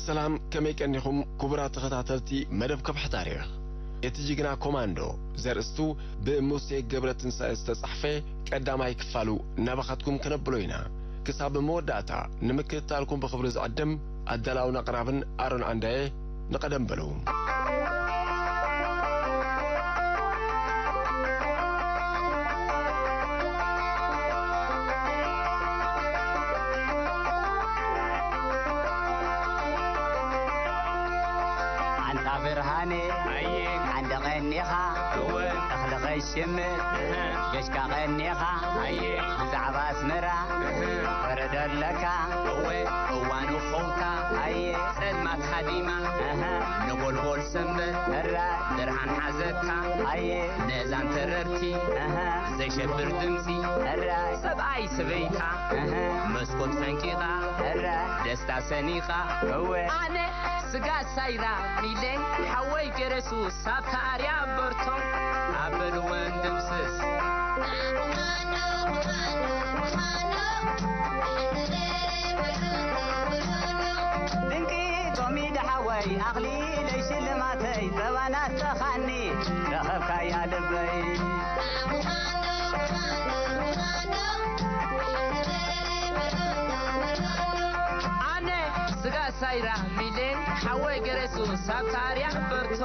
ሰላም፣ ከመይ ቀኒኹም ክቡራት ተኸታተልቲ መደብ ከብሒ ታሪኽ? እቲ ጅግና ኮማንዶ ዘርእስቱ ብሙሴ ገብረትንሳኤ ዝተጻሕፈ ቀዳማይ ክፋሉ ናባኻትኩም ክነብሎ ኢና። ክሳብ መወዳእታ ንምክትታልኩም ብኽብሪ ዝዕድም ኣዳላውን ኣቕራብን ኣሮን ዓንዳየ። ንቐደም በሉ። ኣንታ ብርሃነ፣ ኣየ። ዓንዲ ቀኒኻ፣ እወ። እኽሊ ከይሽምት፣ እህ። ገሽካ ቀኒኻ፣ ኣየ። ብዛዕባ ኣስመራ፣ እህ። ወረዶ ኣለካ፣ እወ። እዋኑ ኸውታ፣ ኣየ። ጸልማት ሃዲማ፣ እህ። ነጎልጎል ሰንበት፣ እረ። ብርሃን ሓዘካ፣ ኣየ። ነዛን ተረርቲ፣ እህ። ዘሸብር ድምጺ፣ እረ። ሰብኣይ ሰበይታ፣ እህ። መስኮት ፈንቂቓ፣ እረ። ደስታ ሰኒቓ፣ እወ። ኣነ ስጋ ሳይራ ሚለ ሓወይ ገረሱ ሳብታ ኣርያ በርቶ ኣበል ወንድምስስ። ድንቂ ኮሚዲ ሓወይ ኣኽሊለይ ሽልማተይ ጸባ ናስተኻኒ ረኸብካያ ልበይ። ኣነ ስጋ ሳይራ ሚሌን ሓወይ ገረሱ ሳብታ ኣርያ በርቶ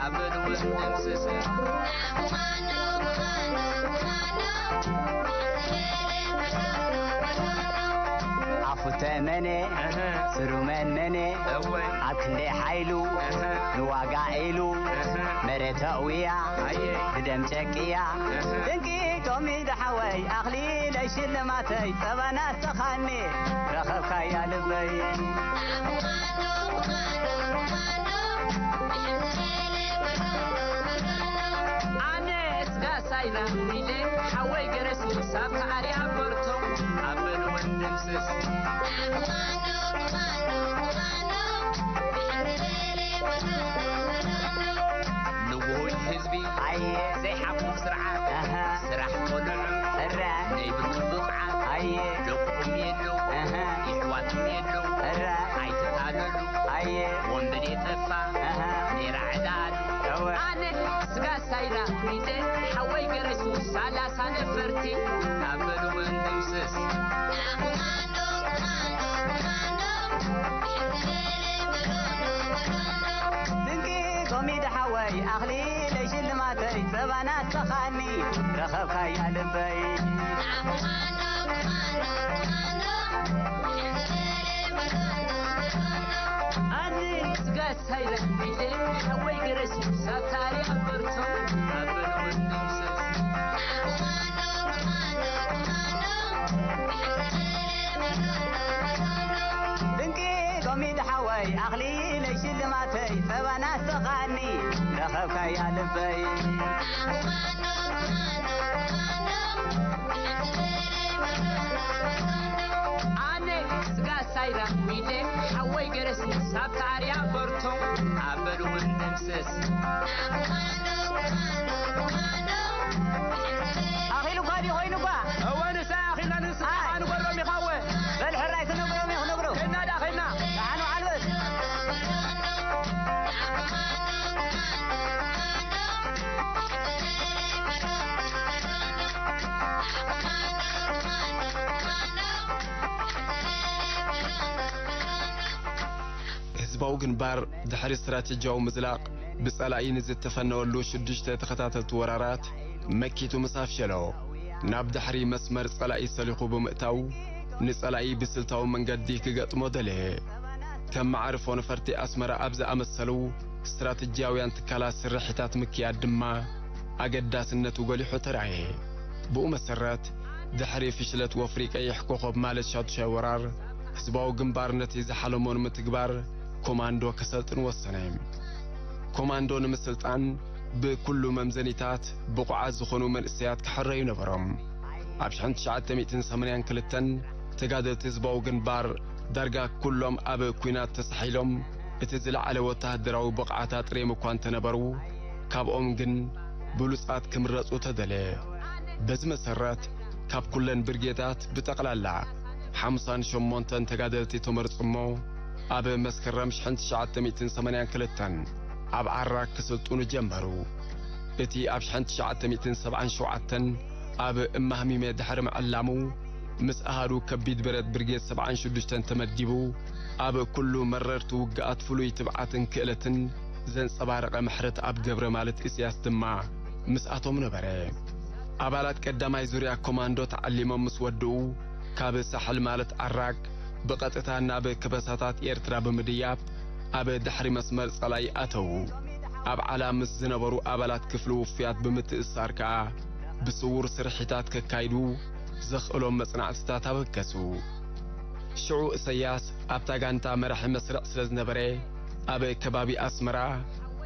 ኣበል ወንድምስስ። ኣፉ ተመነ እህ። ስሩ መንመነ እወ። ኣብ ክንደይ ሓይሉ እህ። ንዋጋ ኢሉ እህ። መሬት ኣእውያ ኣየ። ብደም ጨቅያ እህ። ድንቂ ኮሚዲ ሓወይ ኣኽሊለይ ሽልማተይ ጸባ ናስተኻኒ ረኸብካያ ልበይ። ኣነ ስጋ ሳይና ሚለ ሓወይ ገረሱ ሳብታ ኣርያ በርቶ ኣበል ወንድምስስ። ንውሁድ ህዝቢ ኣየ። ዘይሓቁፍ ስርዓት ኣሃ። ስራሕ ቆልዑ እረ። ናይ ብሉ ብቕዓት ኣየ። ደቁም የለው ኣሃ። ይሕዋትም የለው እረ። ኣይትታለሉ ኣየ። ወንበዴ ጠፋ ኣሃ። ኔራ ዕዳሉ እወ። ኣነ ስጋ ሳይራ ሚደ ሓወይ ገረሱ ሳላሳ ነፈርቲ ኣበሉ ወንድምስስ። ድንቂ ኮሚዲ ሓወይ ኣኽሊለይ ሽልማተይ ጸባ ናስተኻኒ ረኸብካያ ልበይ። ኣነ ስጋ ሳይራ ሚደ ሓወይ ገረሱ ሳታሪ ኣበርቶ ኣበሉ ወንድምስስ። ድንቂ ኮሚዲ ሓወይ ኣኽሊለይ ሽልማተይ ጸባ ናስተኻኒ ረኸብካያ ልበይ። ኣነ ስጋ ሳይራ ሚደ ሓወይ ገረስ ሳብታ ኣርያ በርቶ ኣበሉ ወንድምስስ። ኣኺሉ ጓዲ ኮይኑ ጓ። እወ፣ ንሳ ኣኺልና ንስ ኣይ። ንጎሮም ኢኻ እወ። በል ሕራይ ክነግሮም እዩ ክነግሮ። ከይና ደኣ ከይና። ደሓን ውዓል በል። ህዝባዊ ግንባር ድሕሪ ስትራቴጂያዊ ምዝላቕ ብጸላኢ ንዝተፈነወሉ ሽዱሽተ ተኸታተልቲ ወራራት መኪቱ ምስ ኣፍሸሎ፣ ናብ ድሕሪ መስመር ጸላኢ ሰሊኹ ብምእታው፣ ንጸላኢ ብስልታዊ መንገዲ ክገጥሞ ደለየ። ከም መዓርፎ ነፈርቲ ኣስመራ ኣብ ዝኣመሰሉ ስትራቴጂያውያን ትካላት ስርሒታት ምክያድ ድማ ኣገዳስነቱ ጎሊሑ ተራእየ። ብኡ መሰረት፣ ድሕሪ ፍሽለት ወፍሪ ቀይሕ ኮኾብ ማለት ሻዱሻይ ወራር፣ ህዝባዊ ግንባር ነቲ ዝሓለሞ ንምትግባር ኮማንዶ ከሰልጥን ወሰነ። ኮማንዶ ንምስልጣን ብኩሉ መምዘኒታት ብቑዓት ዝኾኑ መንእሰያት ክሕረዩ ነበሮም። ኣብ ሽሕን ትሽዓተ ሚእትን ሰማንያን ክልተን ተጋደልቲ ህዝባዊ ግንባር ዳርጋ ኩሎም ኣብ ኲናት ተሳሒሎም፣ እቲ ዝለዓለ ወተሃደራዊ ብቕዓት ኣጥርዮም እኳ እንተነበሩ፣ ካብኦም ግን ብሉጻት ክምረጹ ተደልየ። በዚ መሰረት፣ ካብ ኩለን ብርጌዳት ብጠቕላላ ሓምሳን ሸሞንተን ተጋደልቲ ተመርጹ እሞ፣ ኣብ መስከረም ሽሕን ትሽዓተ ሚእትን ሰማንያን ክልተን ኣብ ዓራግ ክስልጥኑ ጀመሩ። እቲ ኣብ ሽሕን ትሽዓተ ሚእትን ሰብዓን ሸውዓተን ኣብ እማህሚመ ድሕሪ ምዕላሙ፣ ምስ ኣሃዱ ከቢድ ብረት ብርጌድ ሰብዓን ሽዱሽተን ተመዲቡ፣ ኣብ ኩሉ መረርቲ ውግኣት ፍሉይ ትብዓትን ክእለትን ዘንጸባረቐ ምሕረት ኣብ ገብረ ማለት ኢሳያስ ድማ ምስኣቶም ነበረ። ኣባላት ቀዳማይ ዙርያ ኮማንዶ ተዓሊሞም ምስ ወድኡ፣ ካብ ሳሕል ማለት ዓራግ ብቐጥታ ናብ ከበሳታት ኤርትራ ብምድያብ፣ ኣብ ድሕሪ መስመር ጸላኢ ኣተዉ። ኣብ ዓላ ምስ ዝነበሩ ኣባላት ክፍሊ ውፉያት ብምትእስሳር ከኣ፣ ብስዉር ስርሒታት ከካይዱ ዘኽእሎም መጽናዕትታት ኣበገሱ። ሽዑ እሰያስ ኣብታ ጋንታ መራሒ መስርዕ ስለ ዝነበረ፣ ኣብ ከባቢ ኣስመራ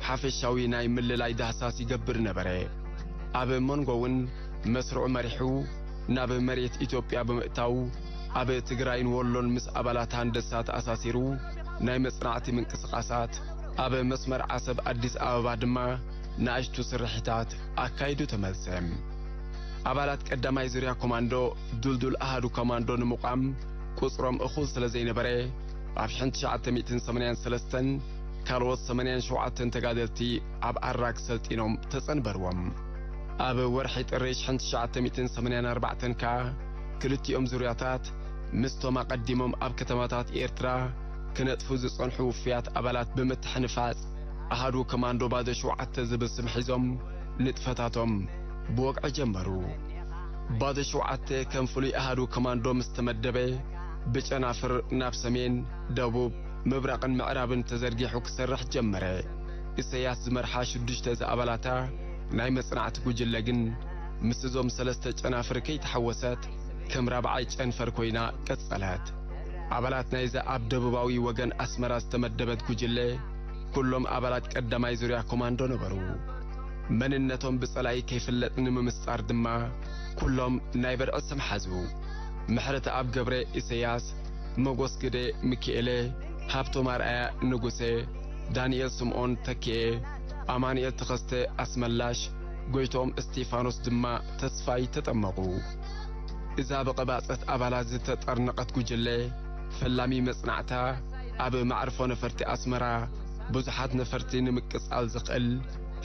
ሓፈሻዊ ናይ ምልላይ ዳህሳስ ይገብር ነበረ። ኣብ መንጎ እውን መስርዑ መሪሑ ናብ መሬት ኢትዮጵያ ብምእታው፣ ኣብ ትግራይን ወሎን ምስ ኣባላት ሃንደሳ ተኣሳሲሩ ናይ መጽናዕቲ ምንቅስቓሳት፣ ኣብ መስመር ዓሰብ ኣዲስ ኣበባ ድማ ንኣሽቱ ስርሒታት ኣካይዱ ተመልሰ። ኣባላት ቀዳማይ ዙርያ ኮማንዶ፣ ድልዱል ኣሃዱ ኮማንዶ ንምቋም ቁጽሮም እኹል ስለ ዘይነበረ፣ ኣብ ሽሕን ትሽዓተ ሚእትን ሰማንያን ሰለስተን ካልኦት ሰማንያን ሸውዓተን ተጋደልቲ ኣብ ኣራግ ሰልጢኖም ተጸንበርዎም። ኣብ ወርሒ ጥሪ ሽሕን ትሽዓተ ሚእትን ሰማንያን ኣርባዕተን ከኣ ክልቲኦም ዙርያታት ምስቶም ኣቐዲሞም ኣብ ከተማታት ኤርትራ ክነጥፉ ዝጸንሑ ውፉያት ኣባላት ብምትሕንፋጽ፣ ኣሃዱ ኮማንዶ ባዶ ሸውዓተ ዝብል ስም ሒዞም ንጥፈታቶም ብወግዒ ጀመሩ። ባዶ ሸውዓተ ከም ፍሉይ ኣሃዱ ኮማንዶ ምስ ተመደበ፣ ብጨናፍር ናብ ሰሜን፣ ደቡብ፣ ምብራቕን ምዕራብን ተዘርጊሑ ክሰርሕ ጀመረ። ኢሰያስ ዝመርሓ ሽዱሽተ ዝኣባላታ ናይ መጽናዕቲ ጉጅለ ግን፣ ምስ እዞም ሰለስተ ጨናፍር ከይተሓወሰት፣ ከም ራብዓይ ጨንፈር ኮይና ቀጸለት። ኣባላት ናይዛ ኣብ ደቡባዊ ወገን ኣስመራ ዝተመደበት ጉጅለ፣ ኩሎም ኣባላት ቀዳማይ ዙርያ ኮማንዶ ነበሩ። መንነቶም ብጸላኢ ከይፍለጥ ንምምስጣር ድማ፣ ኩሎም ናይ ብርዒ ስም ሓዙ። ምሕረተኣብ ገብረ ኢሰያስ፣ መጎስ ግደ ሚኪኤለ፣ ሃብቶም ኣርኣያ ንጉሴ፣ ዳንኤል ስምኦን ተኪኤ፣ ኣማኑኤል ተኸስተ ኣስመላሽ፣ ጎይትኦም እስቲፋኖስ ድማ ተስፋይ ተጠመቑ። እዛ ብቐባጸት ኣባላት ዝተጠርነቐት ጉጅለ፣ ፈላሚ መጽናዕታ ኣብ መዕርፎ ነፈርቲ ኣስመራ ብዙሓት ነፈርቲ ንምቅጻል ዘኽእል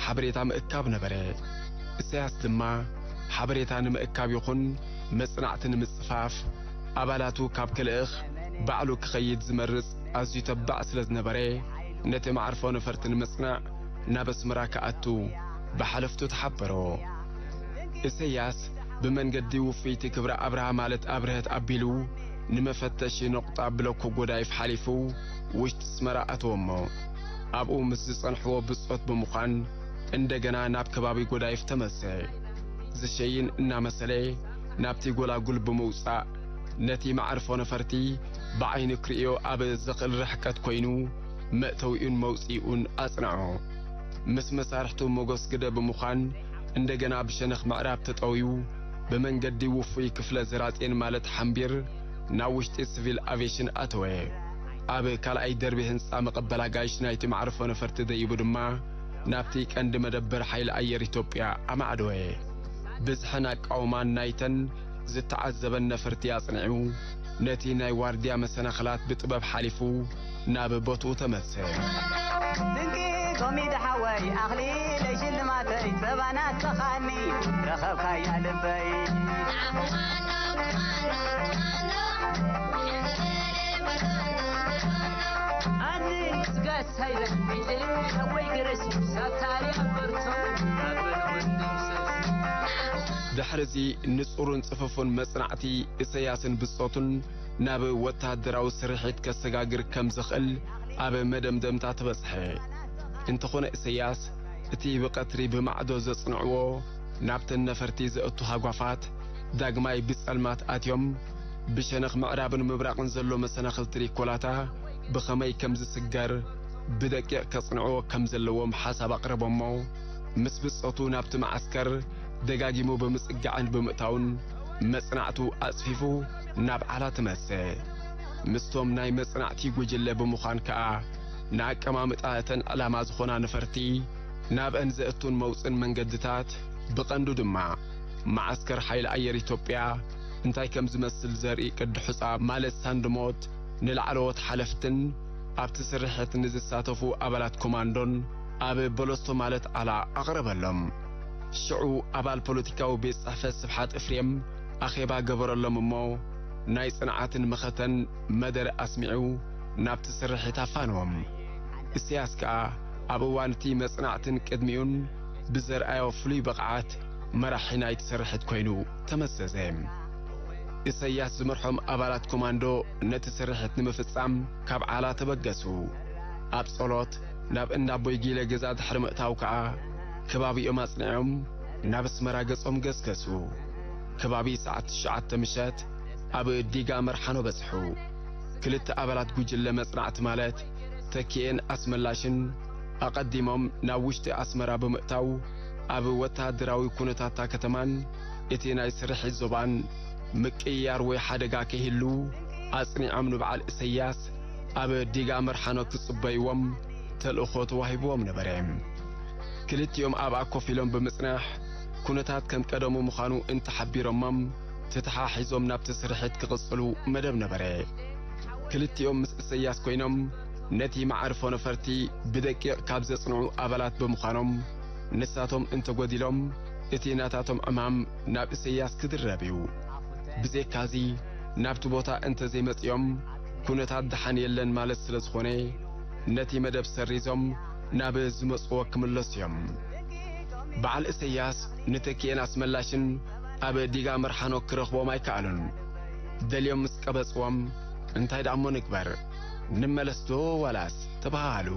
ሓበሬታ ምእካብ ነበረ። ኢሳያስ ድማ ሓበሬታ ንምእካብ ይኹን መጽናዕቲ ንምጽፋፍ፣ ኣባላቱ ካብ ክልእኽ ባዕሉ ክኸይድ ዝመርጽ ኣዝዩ ተባዕ ስለ ዝነበረ፣ ነቲ መዓርፎ ነፈርቲ ንምጽናዕ ናብ ኣስመራ ክኣቱ ብሓለፍቱ ተሓበሮ። ኢሰያስ ብመንገዲ ውፍይቲ ክብረ ኣብርሃ ማለት ኣብርሀት ኣቢሉ ንመፈተሺ ነቑጣ ብሎኮ ጎዳይፍ ሓሊፉ ውሽጢ ኣስመራ ኣተወሞ። ኣብኡ ምስ ዝጸንሕዎ ብጾት ብምዃን እንደገና ናብ ከባቢ ጎዳይፍ ተመልሰ። ዝሸይን እናመሰለ ናብቲ ጎላጉል ብምውጻእ ነቲ መዓርፎ ነፈርቲ ብዓይኒ ክርእዮ ኣብ ዘኽእል ርሕቀት ኮይኑ መእተዊኡን መውጽኢኡን ኣጽንዖ። ምስ መሳርሕቱ መጎስ ግደ ብምዃን እንደገና ብሸነኽ ምዕራብ ተጠውዩ ብመንገዲ ውፉይ ክፍለ ዘራጼን ማለት ሓምቢር ናብ ውሽጢ ሲቪል ኣቪዬሽን ኣተወ። ኣብ ካልኣይ ደርቢ ህንጻ መቐበል ኣጋይሽ ናይቲ መዓርፎ ነፈርቲ ደይቡ ድማ ናብቲ ቀንዲ መደበር ሓይሊ ኣየር ኢትዮጵያ ኣማዕደወ። ብዝሕን ኣቃውማን ናይተን ዝተዓዘበን ነፈርቲ ኣጽኒዑ፣ ነቲ ናይ ዋርድያ መሰናኽላት ብጥበብ ሓሊፉ ናብ ቦትኡ ተመልሰ። ድንቂ ኮሚዲ ሓወይ፣ ኣኽሊለይ ሽልማተይ፣ ጸባ ናትኻኒ ረኸብካያ ልበይ። ኣኒ ስጋት ሳይለን ቢልይ ሓወይ ገረሲ ሳታሪ ኣበርቶ ኣበል ወንድም ሰስ። ድሕሪ እዚ ንጹርን ጽፉፍን መጽናዕቲ ኢሰያስን ብጾቱን ናብ ወተሃደራዊ ስርሒት ከሰጋግር ከም ዝኽእል ኣብ መደምደምታ ተበጽሐ። እንተኾነ ኢሰያስ እቲ ብቐትሪ ብማዕዶ ዘጽንዕዎ ናብተን ነፈርቲ ዘእቱ ሃጓፋት ዳግማይ ብጸልማት ኣትዮም ብሸነኽ ምዕራብን ምብራቕን ዘሎ መሰናኽል ትሪኮላታ ብኸመይ ከም ዝስገር ብደቂቕ ከጽንዕዎ ከም ዘለዎም ሓሳብ ኣቕረቦሞ፣ ምስ ብጾቱ ናብቲ መዓስከር ደጋጊሙ ብምጽጋዕን ብምእታውን መጽናዕቱ ኣጽፊፉ ናብ ዓላ ተመልሰ። ምስቶም ናይ መጽናዕቲ ጉጅለ ብምዃን ከኣ ንኣቀማምጣ እተን ዕላማ ዝኾና ነፈርቲ ናብአን ዘእቱን መውጽን መንገድታት ብቐንዱ ድማ መዓስከር ሓይሊ ኣየር ኢትዮጵያ እንታይ ከም ዝመስል ዘርኢ ቅዲ ሑጻ ማለት ሳንድሞት ንላዕለዎት ሓለፍትን ኣብቲ ስርሒት ንዝሳተፉ ኣባላት ኮማንዶን ኣብ በለስቶ ማለት ዓላ ኣቕረበሎም። ሽዑ ኣባል ፖለቲካዊ ቤት ጽሕፈት ስብሓት እፍሬም ኣኼባ ገበረሎም እሞ፣ ናይ ጽንዓትን መኸተን መደረ ኣስሚዑ ናብቲ ስርሒት ኣፋነዎም። ኢሳያስ ከኣ ኣብ እዋን እቲ መጽናዕትን ቅድሚኡን ብዘርኣዮ ፍሉይ ብቕዓት መራሒ ናይቲ ስርሒት ኮይኑ ተመዘዘ። ኢሳያስ ዝመርሖም ኣባላት ኮማንዶ ነቲ ስርሒት ንምፍጻም ካብ ዓላ ተበገሱ። ኣብ ጸሎት ናብ እንዳ ኣቦይ ጊለ ገዛ ድሕሪ ምእታው ከኣ ከባቢኦም ኣጽኒዖም ናብ ኣስመራ ገጾም ገስገሱ። ከባቢ ሰዓት ትሽዓተ ምሸት ኣብ ዲጋ መርሓኖ በጽሑ። ክልተ ኣባላት ጉጅለ መጽናዕቲ ማለት ተኪኤን ኣስመላሽን ኣቐዲሞም ናብ ውሽጢ ኣስመራ ብምእታው፣ ኣብ ወተሃደራዊ ኩነታታ ከተማን እቲ ናይ ስርሒት ዞባን ምቅይያር ወይ ሓደጋ ከይህሉ ኣጽኒዖም ንበዓል ኢሳያስ ኣብ ዲጋ መርሓኖ ክጽበይዎም ተልእኾ ተዋሂብዎም ነበረ። ክልቲኦም ኣብኣ ኮፍ ኢሎም ብምጽናሕ፣ ኩነታት ከም ቀደሙ ምዃኑ እንተሓቢሮሞም፣ ተተሓሒዞም ናብቲ ስርሒት ክቕጽሉ መደብ ነበረ። ክልቲኦም ምስ ኢሳያስ ኮይኖም፣ ነቲ መዓርፎ ነፈርቲ ብደቂቕ ካብ ዘጽንዑ ኣባላት ብምዃኖም፣ ንሳቶም እንተጎዲሎም፣ እቲ ናታቶም ዕማም ናብ ኢሳያስ ክድረብ እዩ። ብዘይካዚ፣ ናብቲ ቦታ እንተዘይመጺኦም፣ ኩነታት ደሓን የለን ማለት ስለ ዝኾነ፣ ነቲ መደብ ሰሪዞም ናብ ዝመጽዎ ክምለሱ እዮም። በዓል ኢሳያስ ንተኪኤን ኣስመላሽን ኣብ ዲጋ መርሓኖ ክረኽቦም ኣይከኣሉን። ደልዮም ምስ ቀበጽዎም፣ "እንታይ ደኣ እሞ ንግበር? ንመለስ ዶ ዋላስ?" ተበሃሃሉ።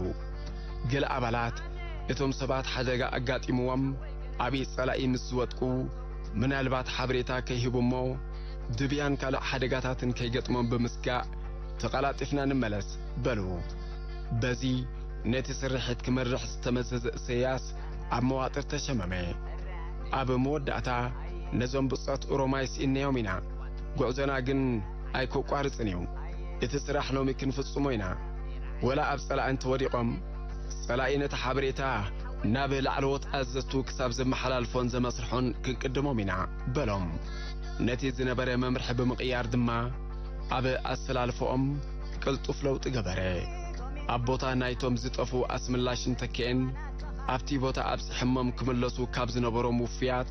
ገለ ኣባላት፣ እቶም ሰባት ሓደጋ ኣጋጢምዎም ኣብ ኢድ ጸላኢ ምስ ዝወድቁ፣ ምናልባት ሓበሬታ ከይህቡ እሞ፣ ድብያን ካልእ ሓደጋታትን ከይገጥሞም ብምስጋእ፣ "ተቐላጢፍና ንመለስ" በሉ። በዚ ነቲ ስርሒት ክመርሕ ዝተመዘዘ ኢሳያስ ኣብ መዋጥር ተሸመመ። ኣብ መወዳእታ፣ "ነዞም ብጾት ኦሮማይ ስኢንናዮም ኢና፣ ጉዕዞና ግን ኣይከቋርጽን እዩ። እቲ ስራሕ ሎሚ ክንፍጽሞ ኢና። ወላ ኣብ ጸላኢ እንተወዲቖም፣ ጸላኢ ነቲ ሓበሬታ ናብ ላዕለዎት ኣዘዝቱ ክሳብ ዘመሓላልፎን ዘመስርሖን ክንቅድሞም ኢና" በሎም። ነቲ ዝነበረ መምርሒ ብምቕያር ድማ፣ ኣብ ኣሰላልፈኦም ቅልጡፍ ለውጢ ገበረ። ኣብ ቦታ ናይቶም ዝጠፍኡ ኣስመላሽን ተኪኤን፣ ኣብቲ ቦታ ኣብጺሖሞም ክምለሱ ካብ ዝነበሮም ውፉያት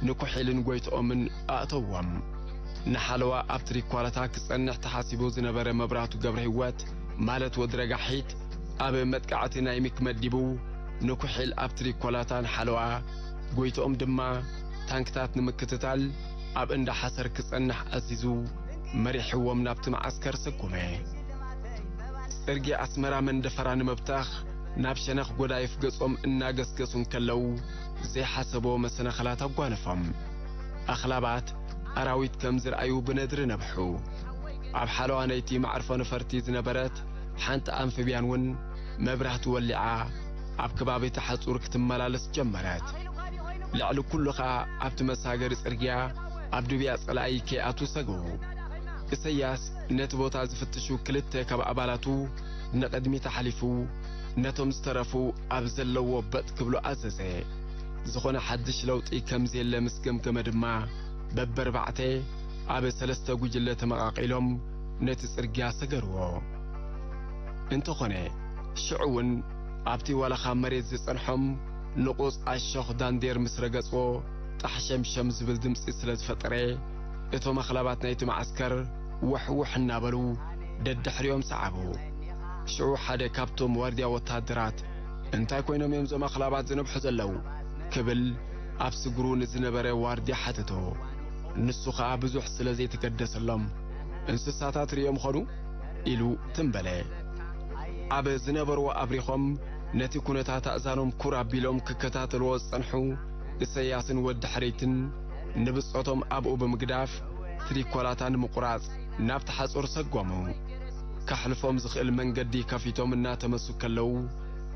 ንኩሒልን ጎይትኦምን ኣእተውዎም። ንሓለዋ ኣብ ትሪኳላታ ክጸንሕ ተሓሲቡ ዝነበረ መብራህቱ ገብረህይወት፣ ማለት ወዲ ረጋሒት፣ ኣብ መጥቃዕቲ ናይ ሚክ መዲቡ፣ ንኩሒል ኣብ ትሪኳላታ ንሓለዋ፣ ጎይትኦም ድማ ታንክታት ንምክትታል ኣብ እንዳ ሓሰር ክጸንሕ ኣዚዙ፣ መሪሕዎም ናብቲ መዓስከር ሰጎመ። ጽርግያ ኣስመራ መንደፈራ ንምብታኽ ናብ ሸነኽ ጎዳይፍ ገጾም እናገስገሱ እንከለዉ፣ ዘይሓሰብዎ መሰናኽላት ኣጓነፎም። ኣኽላባት ኣራዊት ከም ዝረኣዩ ብነድሪ ነብሑ። ኣብ ሓለዋ ናይቲ መዕርፎ ነፈርቲ ዝነበረት ሓንቲ ኣምፊብያን እውን መብራህቲ ወሊዓ ኣብ ከባቢ እቲ ሓጹር ክትመላለስ ጀመረት። ልዕሊ ኩሉ ኸኣ ኣብቲ መሳገሪ ጽርግያ ኣብ ድብያ ጸላኢ ከይኣትዉ ሰግኡ። ኢሰያስ ነቲ ቦታ ዝፍትሹ ክልተ ካብ ኣባላቱ ንቕድሚት ኣሕሊፉ ነቶም ዝተረፉ ኣብ ዘለዎ በጥ ክብሉ ኣዘዘ። ዝኾነ ሓድሽ ለውጢ ከም ዘየለ ምስ ገምገመ ድማ በበርባዕተ ኣብ ሰለስተ ጉጅለ ተመቓቒሎም ነቲ ጽርግያ ሰገርዎ። እንተኾነ፣ ሽዑ እውን ኣብቲ ዋላኻ መሬት ዝጸንሖም ንቑጽ ኣሾኽ ዳንዴር ምስ ረገጽዎ፣ ጣሕሸምሸም ዝብል ድምጺ ስለ ዝፈጠረ፣ እቶም ኣኽላባት ናይቲ መዓስከር ውሕ ውሕ እናበሉ ደድሕሪኦም ሰዓቡ። ሽዑ ሓደ ካብቶም ዋርድያ ወተሃደራት፣ "እንታይ ኮይኖም እዮም እዞም ኣኽላባት ዝነብሑ ዘለዉ?" ክብል ኣብ ስግሩ ንዝነበረ ዋርድያ ሓተቶ። ንሱ ኸኣ ብዙሕ ስለ ዘይተገደሰሎም፣ "እንስሳታት ርእዮም ኾኑ?" ኢሉ ትም በለ። ኣብ ዝነበርዎ ኣብሪኾም ነቲ ኩነታት ኣእዛኖም ኩር ኣቢሎም ክከታተልዎ ዝጸንሑ፣ እሰያስን ወዲ ሕርይትን ንብጾቶም ኣብኡ ብምግዳፍ ትሪኮላታ ንምቑራጽ ናብቲ ሓጹር ሰጎሙ። ከሕልፎም ዝኽእል መንገዲ ከፊቶም እናተመሱ ከለዉ፣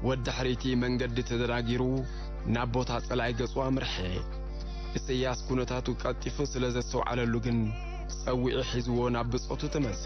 ወዲ ሕርይቲ መንገዲ ተደናጊሩ ናብ ቦታ ጸላኢ ገጹ ኣምርሐ። እሰያስ ኩነታቱ ቀልጢፉ ስለ ዘስተውዓለሉ ግን ጸዊዑ ሒዝዎ ናብ ብጾቱ ተመልሰ።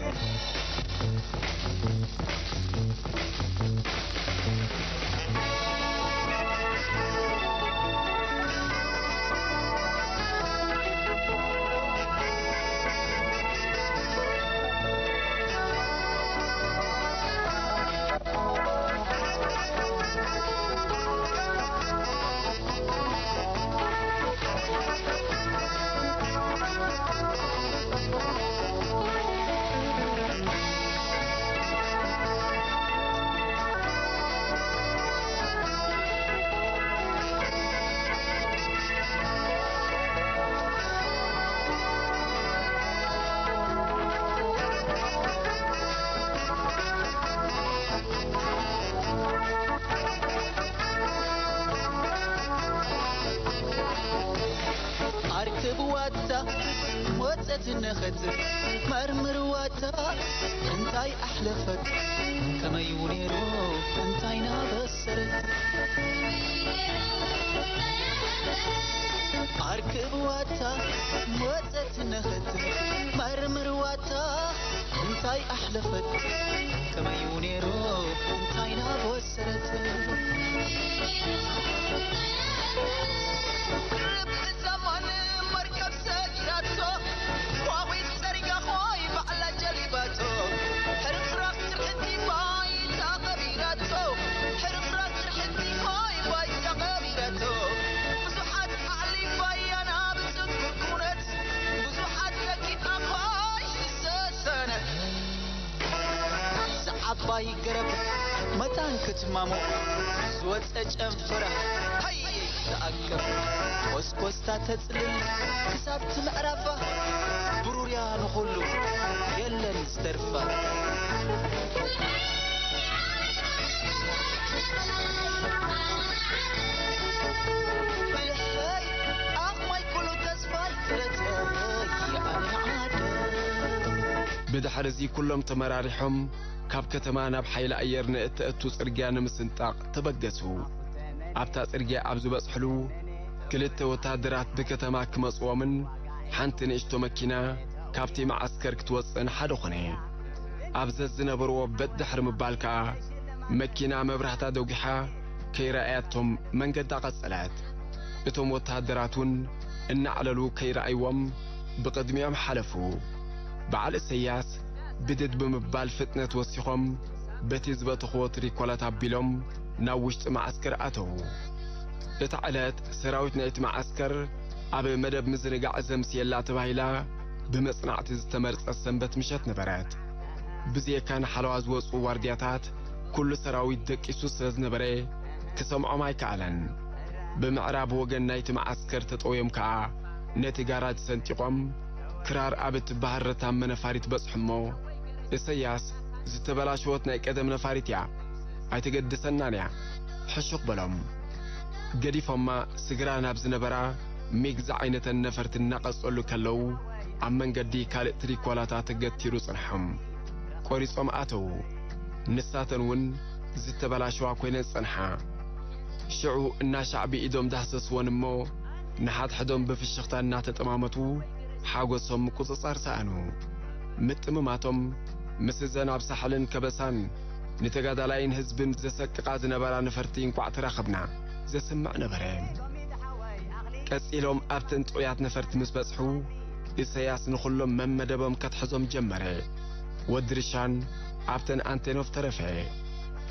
ትነኸት መርምርዋታ እንታይ ኣሕለፈት ከመዩ ነይሩ እንታይ ናበሰረት ኣርክብዋታ ወፀት ነኸት መርምርዋታ እንታይ ኣሕለፈት ከመዩ ነይሩ እንታይ ናበሰረት ርቢ ዘማን መርከብ ሰጊራቶ ኳኺት ጸሪጋ ኾይ ባዕላ ጀሊባቶ ሕርፍራፍ ስርሕቲ ባይታ ቀቢራቶ ሕርፍራፍ ስርሕቲ ኾይ ባይታ ቀቢራቶ ብዙሓት ኣዕሊባያ ናብ ጽጉር ኩነት ብዙሓት ደቂቓ ኾይ ዝሰሰነት ዓባይ ገረብ መታን ክትማሞ ዝወፀ ጨንፈራ ሃይ ተኣከብ ኮስኮስታ ተፅልል ክሳብ ትምዕራፋ ብሩርያ ንኹሉ የለን ዝተርፋ ብልሕፈይ ኣኽማይ ኩሉ ተስፋይ ፍረተይ ኣነ ዓደ ብድሕሪ እዚ ኩሎም ተመራሪሖም ካብ ከተማ ናብ ሓይሊ ኣየር ንእተእቱ ጽርግያ ንምስንጣቕ ተበገሱ። ኣብታ ጽርግያ ኣብ ዝበጽሕሉ፣ ክልተ ወተሃደራት ብከተማ ክመጽዎምን ሓንቲ ንእሽቶ መኪና ካብቲ መዓስከር ክትወጽእን ሓደ ኾነ። ኣብ ዘዝነበርዎ በጥ ድሕሪ ምባል ከኣ፣ መኪና መብራህታ ደጒሓ ከይረኣያቶም መንገዳ ቀጸለት። እቶም ወተሃደራት እውን እናዕለሉ ከይረኣይዎም ብቕድሚኦም ሓለፉ። በዓል እሰያስ ብድድ ብምባል ፍጥነት ወሲኾም በቲ ዝበተኽዎ ትሪኮላት ኣቢሎም ናብ ውሽጢ መዓስከር ኣተዉ። እታ ዕለት ሰራዊት ናይቲ መዓስከር ኣብ መደብ ምዝንጋዕ ዘምስየላ ተባሂላ ብመጽናዕቲ ዝተመርጸት ሰንበት ምሸት ነበረት። ብዘየካ ንሓለዋ ዝወጹ ዋርድያታት ኩሉ ሰራዊት ደቂሱ ስለ ዝነበረ ክሰምዖም ኣይከኣለን። ብምዕራብ ወገን ናይቲ መዓስከር ተጠውዮም ከኣ ነቲ ጋራጅ ሰንጢቖም ክራር ኣብ እትበሃል ረታመ ነፋሪት በጽሑ እሞ እሰያስ ዝተበላሸወት ናይ ቀደም ነፋሪት እያ ኣይተገድሰናን እያ ሕሹኽ በሎም። ገዲፎማ ስግራ ናብ ዝነበራ ሚግ ዝዓይነተን ነፈርቲ እናቐጸሉ ከለዉ ኣብ መንገዲ ካልእ ትሪኮላታ ተገቲሩ ጸንሖም። ቆሪጾም ኣተዉ። ንሳተን እውን ዝተበላሸዋ ኮይነን ዝጸንሓ። ሽዑ እናሻዕቢ ኢዶም ዳህሰስወን እሞ ንሓድሕዶም ብፍሽኽታ እናተጠማመቱ ሓጎሶም ምቁጽጻር ሰኣኑ። ምጥምማቶም ምስ እዘን ኣብ ሳሕልን ከበሳን ንተጋዳላይን ህዝብን ዘሰቅቓ ዝነበራ ነፈርቲ እንቋዕ ተራኸብና ዘስምዕ ነበረ። ቀጺሎም ኣብተን ጥዑያት ነፈርቲ ምስ በጽሑ ኢሰያስ ንኹሎም መመደቦም ከትሕዞም ጀመረ። ወዲ ርሻን ኣብተን ኣንቴኖቭ ተረፈ።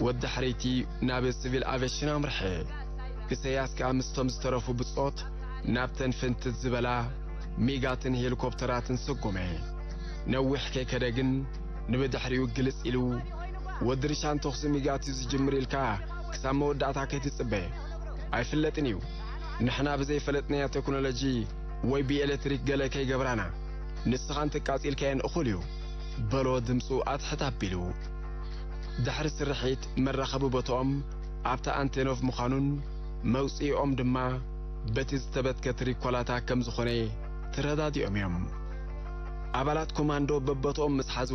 ወዲ ሕርይቲ ናብ ስቪል ኣቬሽን ኣምርሐ። ኢሰያስ ከኣ ምስቶም ዝተረፉ ብጾት ናብተን ፍንትት ዝበላ ሚጋትን ሄሊኮፕተራትን ሰጎመ። ነዊሕ ከይከደ ግን ንብድሕሪኡ ግልጽ ኢሉ፣ ወዲ ርሻን ተኹሲ ሚጋት እዩ ዝጅምር ኢልካ ክሳብ መወዳእታ ከይትጽበ። ኣይፍለጥን እዩ። ንሕና ብዘይፈለጥናዮ ቴክኖሎጂ ወይ ብኤሌክትሪክ ገለ ከይገብራና፣ ንስኻ እንተቃጺልካየን እኹል እዩ በሎ ድምጹ ኣትሕት ኣቢሉ። ድሕሪ ስርሒት መራኸቢ ቦትኦም ኣብታ ኣንቴኖቭ ምዃኑን መውጽኢኦም ድማ በቲ ዝተበትከ ትሪኮላታ ከም ዝኾነ ተረዳዲኦም እዮም። ኣባላት ኮማንዶ በቦትኦም ምስ ሓዙ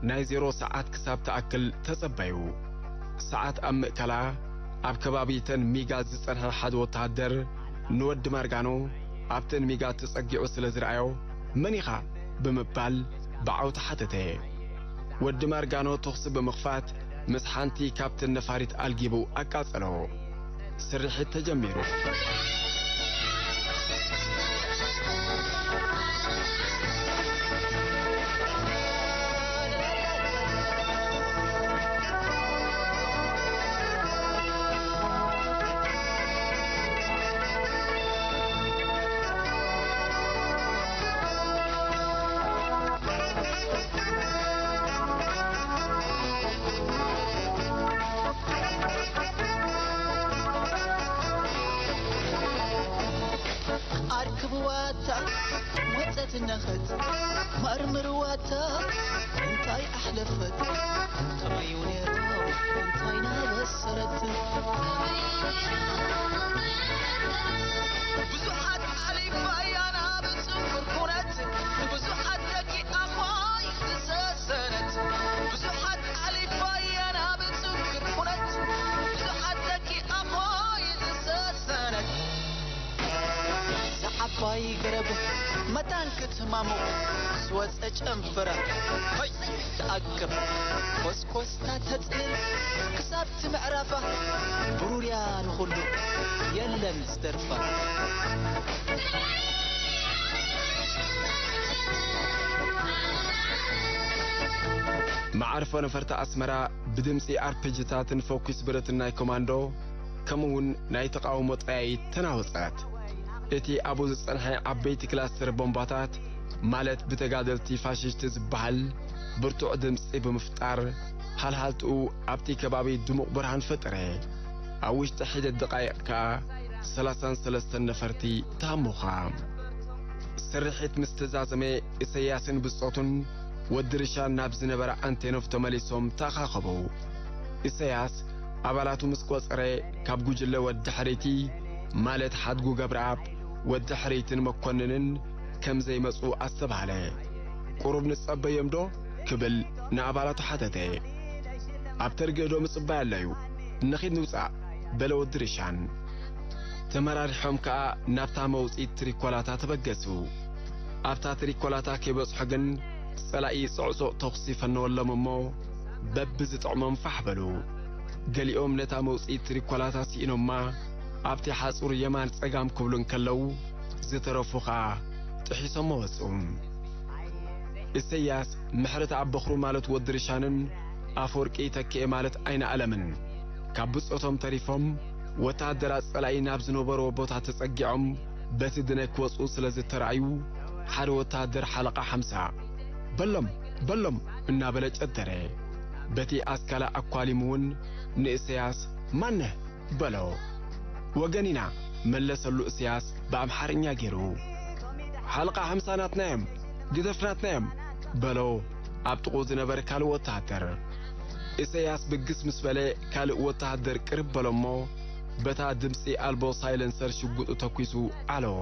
ናይ ዜሮ ሰዓት ክሳብ ትኣክል ተጸበዩ። ሰዓት ኣብ ምእካላ ኣብ ከባቢ እተን ሚጋት ዝጸንሐ ሓደ ወተሃደር ንወዲ ማርጋኖ ኣብተን ሚጋት ተጸጊዑ ስለ ዝረኣዮ መን ኢኻ ብምባል ብዓውታ ሓተተ። ወዲ ማርጋኖ ተኹሲ ብምኽፋት ምስ ሓንቲ ካብተን ነፋሪት ኣልጊቡ ኣቃጸሎ። ስርሒት ተጀሚሩ። ኣርክብዋታ ወፀት ነኸት መርምርዋታ እንታይ ኣሕለፈት ከመዩ ነይሩ እንታይ ናበሰረት ብዙሓት ኣሊባያ ናብ ፅንኩር ኩነት ብዙሓት መታን ክትማሙ ዝወፀ ጨንፍራ። ሆይ ትኣክብ ኮስኮስታ ተፅልል ክሳብ ትምዕራፋ። ብሩርያ ንኹሉ የለን ዝደርፋ። መዓርፎ ነፈርቲ ኣስመራ ብድምፂ ኣርፒጂታትን ፈኲስ ብረትን ናይ ኮማንዶ ከምኡውን ናይ ተቓውሞ ጠያይት ተናወጸት። እቲ ኣብኡ ዝጸንሐ ዓበይቲ ክላስተር ቦምባታት፣ ማለት ብተጋደልቲ ፋሽስት ዝበሃል ብርቱዕ ድምጺ ብምፍጣር፣ ሃልሃልትኡ ኣብቲ ከባቢ ድሙቕ ብርሃን ፈጠረ። ኣብ ውሽጢ ሒደት ደቓይቕ ከኣ ሰላሳን ሰለስተን ነፈርቲ ተሃሞኻ። ስርሒት ምስ ተዛዘመ፣ ኢሰያስን ብጾቱን ወዲ ርሻን ናብ ዝነበረ ኣንቴኖቭ ተመሊሶም ተኣኻኸቡ። ኢሰያስ ኣባላቱ ምስ ቆጸረ፣ ካብ ጉጅለ ወዲ ሕርይቲ፣ ማለት ሓድጉ ገብረኣብ፣ ወዲ ሕርይትን መኮንንን ከም ዘይመጹ ኣስተብሃለ። "ቁሩብ ንጸበዮም ዶ?" ክብል ንኣባላቱ ሓተተ። "ኣብ ተርግእ ዶ ምጽባይ ኣሎ'ዩ? ንኺድ ንውጻእ" በለ ወዲ ርሻን። ተመራሪሖም ከኣ ናብታ መውጽኢት ትሪኮላታ ተበገሱ። ኣብታ ትሪኮላታ ከይበጽሑ ግን ጸላኢ ጽዕጹዕ ተኹሲ ፈነወሎም እሞ በብዝጥዕሞም ፋሕ በሉ። ገሊኦም ነታ መውጽኢት ትሪኮላታ ስኢኖማ ኣብቲ ሓጹር የማን ጸጋም ክብሉ እንከለዉ፣ ዝተረፉ ኸኣ ጥሒሶሞ ወጹ። ኢሰያስ ምሕረተኣብ በኹሩ ማለት ወዲ ርሻንን ኣፈወርቂ ተኪኤ ማለት ኣይንኣለምን ካብ ብጾቶም ተሪፎም ወተሃደራት ጸላኢ ናብ ዝነበርዎ ቦታ ተጸጊዖም በቲ ድነ ክወጽኡ ስለ ዝተራእዩ፣ ሓደ ወተሃደር ሓለቓ ሓምሳ "በሎም! በሎም!" እናበለ ጨደረ። በቲ ኣስካላ ኣኳሊሙ እውን ንእሰያስ "ማነህ?" በሎ። "ወገን ኢና!" መለሰሉ እሰያስ ብኣምሓርኛ ገይሩ። "ሓለቓ ሓምሳ ናትና እዮም! ግደፍ ናትና እዮም!" በሎ ኣብ ጥቕኡ ዝነበረ ካልእ ወተሃደር። እሰያስ ብግስ ምስ በለ ካልእ ወተሃደር ቅርብ በሎ እሞ በታ ድምጺ ኣልቦ ሳይለንሰር ሽጉጡ ተኲሱ ዓለዎ።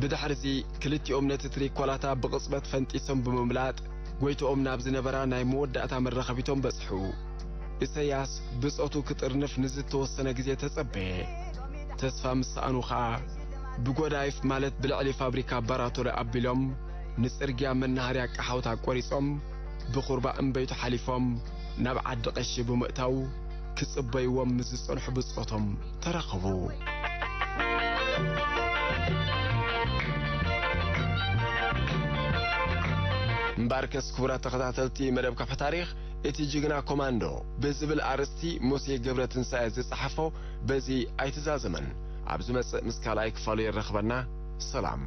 ብድሕሪዚ ክልቲኦም ነቲ ትሪኮላታ ብቕጽበት ፈንጢሶም ብምምላጥ ጎይትኦም ናብ ዝነበራ ናይ መወዳእታ መራኸቢቶም በጽሑ። ኢሰያስ ብጾቱ ክጥርንፍ ንዝተወሰነ ግዜ ተጸበየ። ተስፋ ምስ ሰኣኑ ኸኣ ብጎዳይፍ ማለት ብልዕሊ ፋብሪካ ባራቶሪ ኣቢሎም ንጽርግያ መናሃርያ ቀሓውት ኣቆሪጾም ብኹርባ እምበይቱ ሓሊፎም ናብ ዓዲ ቀሺ ብምእታው ክጽበይዎም ምስ ዝጸንሑ ብጾቶም ተራኸቡ። እምበኣርከስ ክቡራት ተኸታተልቲ መደብ ከፍሒ ታሪኽ፣ እቲ ጅግና ኮማንዶ ብዝብል ኣርእስቲ ሙሴ ገብረትንሳኤ ዝጸሓፎ በዚ ኣይተዛዘመን። ኣብ ዝመጽእ ምስ ካልኣይ ክፋሉ የራኽበና። ሰላም።